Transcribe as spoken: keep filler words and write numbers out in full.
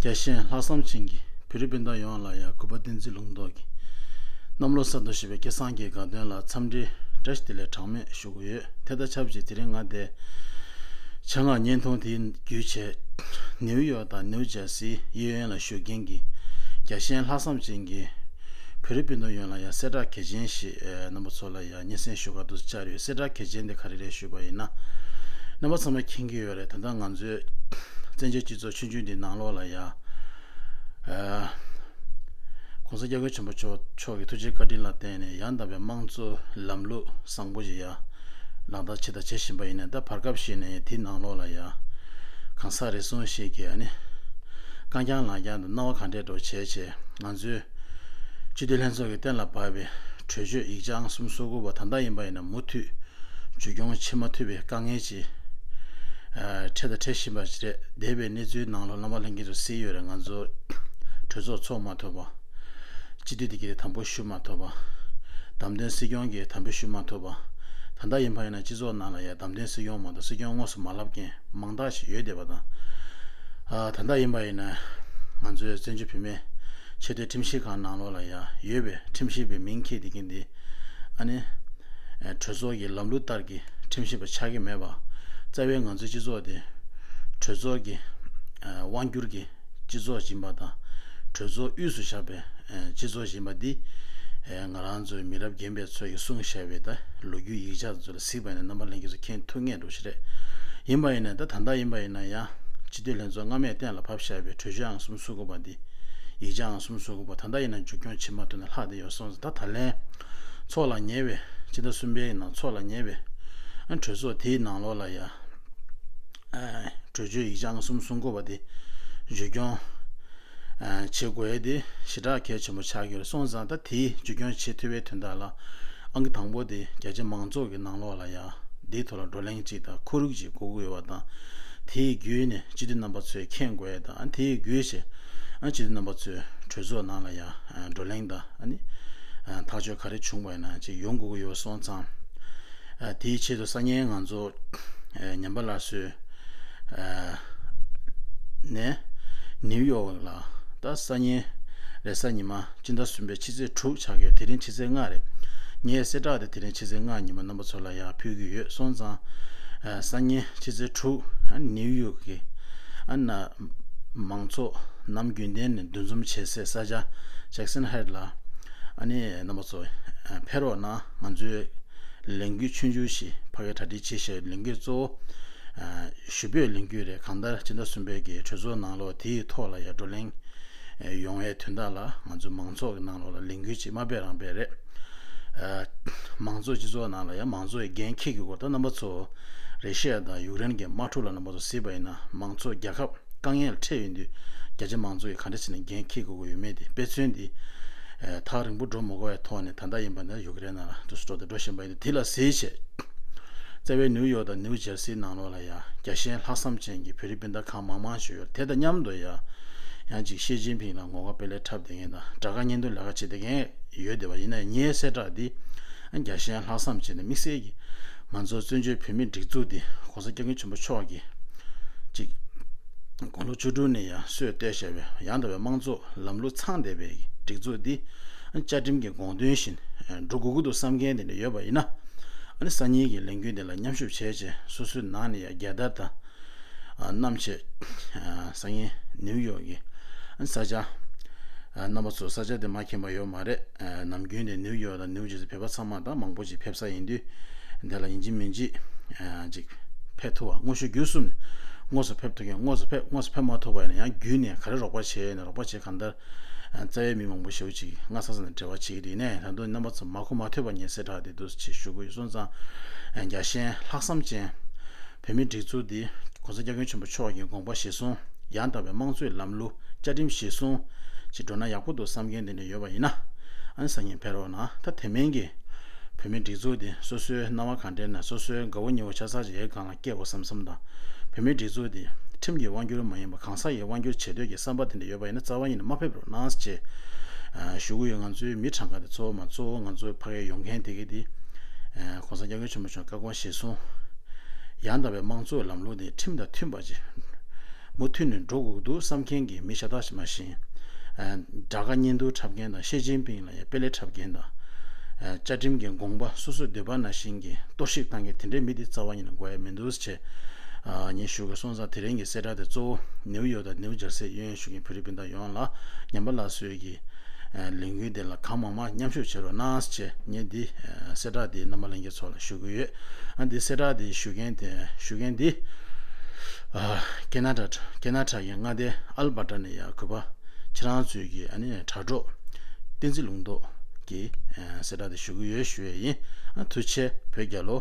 རྒྱལ་གཤེན་ལྷག་བསམ་ཅན་གྱིས་བོད་རིགས་སྤུན་ཟླ་ཡོངས་ལ་ཡང་གུས་པ་བསྟན་འཛིན་ལུང་རྟོགས་ཀྱི་གནམ་ལོ་གསར་དུ་བཞད་པའི་སྐལ་བཟང་གི་དགའ་སྟོན་ལ་འཚམས་འདྲི་བཀྲ་ཤིས་བདེ་ལེགས་གྲངས་མེད་ཞུ་གི་ཡོད། དེ་དང་ཆབས་ཅིག་དེ་རིང་ང་དེ་བྱ་ངག་བརྙན་ཐུང་དེའི་བརྒྱུད་བྱས་ནིའུ་ཡོག་དང་ནིའུ་ཇར་སིའི་གཡས་གཡོན་ལ་བཞུགས་མཁན་གྱི་རྒྱལ་གཤེན་ལྷག་བསམ་ཅན་གྱིས་བོད་རིགས་སྤུན་ཟླ་ཡོངས་ལ་ཡང་གསལ་བསྒྲགས་གལ་ཆེན་ཞིག་ཨེ་རྣམ་པ་ཚོ་ལ་ཡང་སྙན་སེང་ཞུ་ག་འདུག་སེ་བཅར་ཡོད། གསལ་བསྒྲགས་གལ་ཆེན་དེ་ག་རེ་རེད་ཞུས་པ་ཡིན་ན། རྣམ་པ་ཚང་མས་མཁྱེན་གྱི་ཡོད་རེད། ད་ལྟ་ང་ཚོའི་བཙན་བྱོལ་སྤྱི་ཚོགས་ཆུང་ཆུང་འདི་ནང་ལོགས་ལ་ཡང་ཨེ་༸གོང་ས་༸སྐྱབས་མགོན་ཆེན་པོ་མཆོག་མཆོག་གི་ཐུགས་རྗེ་བཀའ་དྲིན་ལ་བརྟེན་ནས་ཡང་དག་པའི་དམངས་གཙོའི་ལམ་ལུགས་བཟང་པོ་ཞིག་ཡང་ལག་བསྟར་བྱས་དང་བྱེད་བཞིན་པ་ཡིན་ན། ད་བར་སྐབས་ཤིག་ནས་དེའི་ནང་ལོགས་ལ་ཡང་གང་ཟག་རེ་ཟུང་ཞིག་གིས་ཨ་ནི་རྐང་རྐྱང་ལག་རྐྱང་དུ་སྣང་བ་གང་དྲག་འདྲ་བོ་བྱས་བྱས་ང་ཚོའི་སྤྱི་འཐུས་ལྷན་ཚོགས་ཀྱིས་གཏན་ལ་ཕབ་པའི་གྲོས་ཆོད་ཡིག་ཆ་ཨང་གསུམ་སོ་དགུ་པ་ད་ལྟ་ཡིན་པ་ཡིན་ན་མུ་མཐུད་བཅོས་སྐྱོང་བྱེད་མ་ཐུབ་པའི་དཀའ་ངལ་ཅིག་ཨ་འཕྲད་དང་འཕྲད་བཞིན་པ་ཞིག་རེད། འདས་པའི་གནས་ཚུལ་ནང་ལོགས་རྣམ་པ་ལྷན་རྒྱས་ཚོ་གཟིགས་ཡོད་རེད། ང་ཚོ་གྲོས་ཚོགས་ཚོགས་མ་ཐུབ་པ། སྤྱི་འཐུས་དེ་གས་དམ་འབུལ་ཞུ་མ་ཐུབ་པ། བདམས་ཐོན་སྲིད་སྐྱོང་གིས་དམ་འབུལ་ཞུ་མ་ཐུབ་པ། ད་ལྟ་ཡིན་པ་ཡིན་ན་སྤྱི་ཚོགས་ནང་ལ་ཡང་བདམས་ཐོན་སྲིད་སྐྱོང་མ་གཏོགས་སྲིད་སྐྱོང་དངོས་སུ་མ་ལབ་མཁན་མང་དག་ཞིག་ཡོད་བསྡད་པ་དང་། ཨ་ད་ལྟ་ཡིན་པ་ཡིན་ན་ང་ཚོའི་བཙན་བྱོལ་བོད་མིའི་ཆེས་མཐོའི་ཁྲིམས་ཞིབ་ཁང་ནང་ལོགས་ལ་ཡང་ཡོད་པའི་ཁྲིམས་ཞིབ་པའི་མིང་འཁྱེར་བསྡད་མཁན་དེ་ཨ་ནི་ཨ་གྲོས་ཚོགས་ཀྱི་ལམ་ལུགས་ལྟར་གྱི་ཁྲིམས་ཞིབ་པ་ཆགས་ཀྱི་མེད་པ། རྩ་བའི་ང་ཚོའི་སྤྱི་ཚོགས་དེ་གྲོས་ཚོགས་ཀྱི་ཨ་དབང་སྒྱུར་གྱི་སྤྱི་ཚོགས་ཡིན་པ་དང་། གྲོས་ཚོགས་དབུས་སུ་བཞག་པའི་ཨ་སྤྱི་ཚོགས་ཡིན་པ་འདི་ཨ་ང་རང་ཚོའི་མི་རབས་རྒན་པའི་ཚོ་ཡིས་གསུངས་བཞག་པའི་ད་ལོ་རྒྱུས་ཡིག་ཆ་ཚོ་ལ་གཟིགས་པ་ཡིན་ན་རྣམ་པ་ལྷན་རྒྱས་ཚོ་མཁྱེན་ཐུབ་ངེས་འགྲོ་ཞིག་རེད། ཡིན་པ་ཡིན་ན་ད་ད་ལྟ་ཡིན་པ་ཡིན་ན་ཡང་སྤྱི་འཐུས་ལྷན་ཚོགས་སྔ་མས་གཏན་ལ་ཕབ་བཞག་པའི་གྲོས་ཆོད་ཨང་གསུམ་སོ་དགུ་པ་འདི་ཡིག་ཆ་ཨང་གསུམ་སོ་དགུ་པ་ད་ལྟ་ཡིན་ན་མཇུག་སྐྱོང་བྱེད་མ་ཐུབ་ན་ལྷག་བསྡད་ཡོད་སོང་ཙང་། ད་ད་ལན་ཚོགས་ལ་ཉེ་བའི་སྤྱི་ཟླ་གསུམ་པའི་ནང་ཚོགས་ལ་ཉེ་བའི་ཨ་གྲོས་ཚོགས་དེའི་ནང་ལོགས་ལ་ཡ་ཨ་གྲོས་ཆོད་ཡིག་ཆ་ཨང་གསུམ་སོ་དགུ་པ་དེ་མཇུག་སྐྱོང་ཨ་བྱེད་དགོས་ཡ་དེ་ཞེ་དྲག་གལ་ཆེན་པོ་ཆགས་ཀྱི་ཡོད་སོང་ཙང་། ད་དེའི་མཇུག་སྐྱོང་བྱེད་ཐུབ་པའི་དོན་དག་ལ་ཨང་ཀི་དང་པོ་དེ་རྒྱ་ཆེ་མང་ཚོགས་ཀྱི་ནང་ལོགས་ལ་ཡ་འདིའི་ཐོག་ལ་བགྲོ་གླེང་ཅིག་དང་ཁོར་ཡུག་ཅིག་དགོས་ཀྱི་ཡོད་པ་དང་། དེའི་བརྒྱུད་ནས་སྤྱི་འཐུས་རྣམ་པ་ཚོས་མཁྱེན་དགོས་ཡ་དང་། ཨ་དེའི་བརྒྱུད་བྱས་ཨ་སྤྱི་འཐུས་རྣམ་པ་ཚོས་གྲོས་ཚོགས་ནང་ལ་ཡ་ཨ་བགྲོ་གླེང་དང་ཨ་ནི་ཨ་ཐག་གཅོད་ག་རེ་བྱུང་བ་ཡིན་ན་ཅིག་ཡོང་དགོས་ཀྱི་ཡོད་སོང་ཙང་། ཨ་དེའི་ཆེད་དུ་སང་ཉིན་ང་ཚོ་ཨ་ཉམས་པ་སླར་གསོའི་ཨ་ནས་ནིའུ་ཡོག་ལ་ད་སང་ཉིན་རེས་གཟའ་ཉི་མ་སྤྱི་ཟླ་གསུམ་པའི་ཕྱི་ཚེས་དྲུག་ཆགས་ཡོད། དེ་རིང་ཕྱི་ཚེས་ལྔ་རེད། ངས་གསལ་བསྒྲགས་དེ་དེ་རིང་ཕྱི་ཚེས་ལྔ་ཉིན་མོ་རྣམ་པ་ཚོ་ལ་ཡར་ཕུལ་གྱི་ཡོད་སོང་ཙང་། ཨ་སང་ཉིན་ཕྱི་ཚེས་དྲུག་ཨ་ནིའུ་ཡོག་གི་ཨ་ན་མང་ཚོགས་ནམ་རྒྱུན་ལྡན་ནས་འདུ་འཛོམས་བྱེད་སའི་ས་ཆ་ཇེག་སན་ཧའེཊ་ལ་ཨ་ནི་རྣམ་པ་ཚོ་ཨ་ཕེབས་རོགས་གནང་། ང་ཚོའི་ལས་འགུལ་ཆུང་ཆུང་ཞིག་ཕ་གིར་གྲ་སྒྲིག་བྱས་བཞག་ལས་འགུལ་གཙོ་བོ་ཨ་ཞུ་འབོད་ལས་འགུལ་རེད། གང་ལྟར་སྤྱི་ཟླ་གསུམ་པའི་གི་གྲོས་ཚོགས་ནང་ལོགས་དེའི་ཐོག་ལ་ཡ་བགྲོ་གླེང་ཨ་ཡོང་བའི་དོན་དག་ལ་ང་ཚོ་མང་ཚོགས་ཀྱི་ནང་ལོགས་ལ་ལས་འགུལ་ཅིག་མ་སྤེལ་རང་སྤེལ་རེད། ཨ་མང་གཙོ་སྤྱི་ཚོགས་ནང་ལ་ཡང་མང་གཙོ་ཡི་འགན་འཁྱེར་དགོས་སྐོར། ད་རྣམ་པ་ཚོ་རེ་ཤི་ཡ་དང་ཡུཀ་རེན་གྱི་དམག་འཁྲུག་ལ་རྣམ་པ་ཚོ་གཟིགས་པ་ཡིན་ན་མང་གཙོ་རྒྱལ་ཁབ་དཀའ་ངལ་འཕྲད་ཡོང་དུས་རྒྱ་ཆེ་མང་གཙོ་ཡིས་ག་འདྲ་བྱས་ནས་འགན་འཁྱེར་དགོས་ཀྱི་ཡོད་མེད་དེ་དཔེ་མཚོན་འདི་ཨ་ཐག་རིང་པོ་འགྲོ་མི་དགོས་པའི་ཐོག་ནས་ད་ལྟ་ཡིན་པ་ན་ཡུཀ་རེན་ནང་ལ་འགྲོ་སུ་འགྲོ་དང་འགྲོ་བཞིན་པ་ཡིན་དུས། དེ་ལ་གཟིགས་བྱས་རྩ་བའི་ནིའུ་ཡོག་དང་ནིའུ་ཇར་སི་ནང་ལོགས་ལ་ཡང་རྒྱལ་གཤེན་ལྷག་བསམ་ཅན་གྱི་བོད་རིགས་སྤུན་ཟླ་གང་མང་མང་ཞིག་ཡོད། དེ་དང་མཉམ་དུ་ཡང་ཡང་ཅིག་ཞི་ཅིན་ཕིང་ལ་ངོ་དགའ་དཔེ་ལེགས་འཁྲབ་བསྡད་མཁན་དང་དགྲ་དགའ་གཉེན་སྟོན་ལས་ཀ་བྱེད་བསྡད་མཁན་ཡོད་བསྡད་པ་ཡིན་ན། ངའི་གསལ་བསྒྲགས་འདི་རྒྱལ་གཤེན་ལྷག་བསམ་བྱས་ནས་དམིགས་བསལ་གྱིས་ང་ཚོ་བཙན་བྱོལ་བོད་མིའི་སྒྲིག་འཛུགས་འདི་༸གོང་ས་༸སྐྱབས་མགོན་ཆེན་པོ་མཆོག་གིས་ཅིག་དགུང་ལོ་བཅུ་དྲུག་ནས་ཡང་སྲོལ་གཏོད་བཞག་པའི་ཡང་དག་པའི་དམངས་གཙོ་ལམ་ལུགས་ཚང་བསྡད་པའི་སྒྲིག་འཛུགས་འདི་བཅའ་ཁྲིམས་ཀྱི་དགོངས་དོན་བཞིན་འགྲོ་དགོས་ཀྱི་འདུག་བསམ་མཁན་དེ་འདྲ་ཡོད་པ་ཡིན་ན། ཨ་ནི་སང་ཉིན་གྱི་ལས་འགུལ་འདི་ལ་མཉམ་ཞུགས་བྱས་བྱས་སོ་སོའི་ནང་ནས་ཡང་རྒྱལ་དར་དང་། ཨ་བསྣམས་བྱས། ཨ་སང་ཉིན་ནིའུ་ཡོག་གི་ཨ་ས་ཆ། ཨ་རྣམ་པ་ཚོ་ས་ཆ་དེ་མ་མཁྱེན་པ་ཡོད་མ་རེད། ཨ་ནམ་རྒྱུན་དེ་ནིའུ་ཡོག་དང་ནིའུ་ཇར་སི་བོད་པ་ཚང་མ་དང་མང་པོ་ཅིག་ཕེབས་ས་ཡིན་དུས། འདི་ལ་ཡིན་གཅིག་མིན་གཅིག་ཨ་ཅིག་ཕེབས་ཐུབ་པ། དངོས་ཤུགས་བརྒྱུད་གསུམ་ནས་དངོས་སུ་ཕེབས་ཐུབ་མཁན་དངོས་སུ་ཕེབས། དངོས་སུ་ཕེབས་མ་ཐུབ་པ་ཡིན་ན་ཡང་བརྒྱུད་ནས་ག་རེ་རོགས་པ་བྱས་ཡོད་ན་རོགས་པ་བྱས། གང་ལྟར་ཨ་རྩ་བའི་མི་མང་པོ་ཞེ་པོ་ཅིག་སྔ་ས་ས་ནས་འབྲེལ་བ་བྱེད་ཀྱི་འདུག་ཡིན་ནའི། ད་དུང་རྣམ་པ་ཚོ་མ་གོ་མ་ཐོས་པ་ངས་གསལ་བསྒྲགས་དེ་འདུག་སེ་ཞུ་དགོས་སོང་ཙང་། ཨ་རྒྱལ་གཤེན་ལྷག་བསམ་ཅན། བོད་མིའི་སྒྲིག་འཛུགས་འདི་༸གོང་ས་༸སྐྱབས་མགོན་ཆེན་པོ་མཆོག་གི་དགོངས་པ་གཞིར་བཟུང་ཡང་དག་པའི་དམངས་གཙོའི་ལམ་ལུགས་བཅའ་ཁྲིམས་གཞིར་བཟུང་ཅིག་འགྲོ་ན་ཡག་པོ་འདུག་བསམ་མཁན་དེ་འདྲ་ཡོད་པ་ཡིན་ན། ཨ་ནི་སང་ཉིན་ཕེབས་རོགས་གནང་། ད་དེ་མིན་གྱི་བོད་མིའི་སྒྲིག་འཛུགས་འདི་སོ་སོའི་སྣང་བ་གང་དྲན་ན་སོ་སོའི་དགའ་བོ་ཉེ་བོ་ཆ་ཚང་ཅིག་ཡའི་སྒང་ལ་སྐྱེལ་དགོས་བསམ་བསམ་དང་། བོད་མིའི་སྒྲིག་འཛུགས་འདི་ཁྲིམས་ཀྱི་དབང་སྒྱུར་མ་ཡིན་པ་གང་ཟག་གི་དབང་སྒྱུར་བྱེད་འདོད་ཀྱི་བསམ་པ་དེ་འདྲ་ཡོད་པ་ཡིན་ན་རྩ་བ་ཉིད་ནས་མ་ཕེབས་རོགས་གནང་ཞེས་ཞུ་གི་ཡོད། ང་ཚོའི་མི་གྲངས་ཀ་དེ་གཙོ་བོ་མ་གཙོ་བོ་ང་ཚོའི་ཕ་གིར་ཡོང་མཁན་དེ་གས་དེ་༸གོང་ས་༸སྐྱབས་མགོན་ཆེན་པོ་མཆོག་བཀའ་དགོངས་གཞིར་བཟུང་ཡང་དག་པའི་དམངས་གཙོའི་ལམ་ལུགས་དེ་ཁྲིམས་དང་མཐུན་པ་ཅིག་ མུ་མཐུད་ནས་འགྲོ་དགོས་འདུག་བསམ་མཁན་གྱི་མི་ཤ་སྟག་ཞིག་མ་གཞི། ཨ། དགྲ་དགའ་གཉེན་སྡུག་འཁྲབ་མཁན་དང་ཞི་ཅིན་ཕིང་ལ་ཡང་དཔེ་ལེགས་འཁྲབ་མཁན་དང་། ཨ། བཅའ་ཁྲིམས་ཀྱི་དགོངས་པ་སོ་སོའི་འདོད་པ་ནང་བཞིན་གྱི་གཏོར་བཤིག་བཏང་མཁན་དེ་འདྲའི་མི་དེ་རྩ་བ་ཉིད་ནས་དགོས་ཡ་མི་འདུག་ཅེས། ཨ། ངས་ཞུ་དགོས་སོང་ཙང་། དེ་རིང་གི་གསལ་བསྒྲགས་དེ་གཙོ་བོ་ནེའུ་ཡོག་དང་ནེའུ་ཇར་སི་གཡས་གཡོན་བཞུགས་མཁན་བོད་རིགས་སྤུན་ཟླ་ཡོངས་ལ། ཉམས་པ་སླར་གསོའི་གི་ལས་འགུལ་དེ་ལ་གང་མང་མང་མཉམ་ཞུགས་བྱེད་རོགས་གནང་ཞེས། ངས་འདི་གསལ་བསྒྲགས་འདི་རྣམ་པ་ལྷན་རྒྱས་ཚོ་ལ་ཞུ་གི་ཡོད། ཨ། འདི་གསལ་བསྒྲགས་འདི་ཞུ་མཁན་དེ་ཞུ་མཁན་འདི། ཨ། ཁེ་ན་ཌ། ཁེ་ན་ཌ་ཡི་མངའ་སྡེ་ཨལ་བྷར་ཊ་ནས་ཡ་གུས་པ་ཁྱེད་རང་ཚོའི་གི། ཨ་ནི་དྲ་གྲོགས་བསྟན་འཛིན་ལུང་རྟོགས་ཀྱིས་གསལ་བསྒྲགས་འདི་ཞུ་གི་ཡོད་ཞུ་ཡས་ཡིན། ཨ། ཐུགས་རྗེ་ཆེ། བོད་རྒྱལ་ལོ།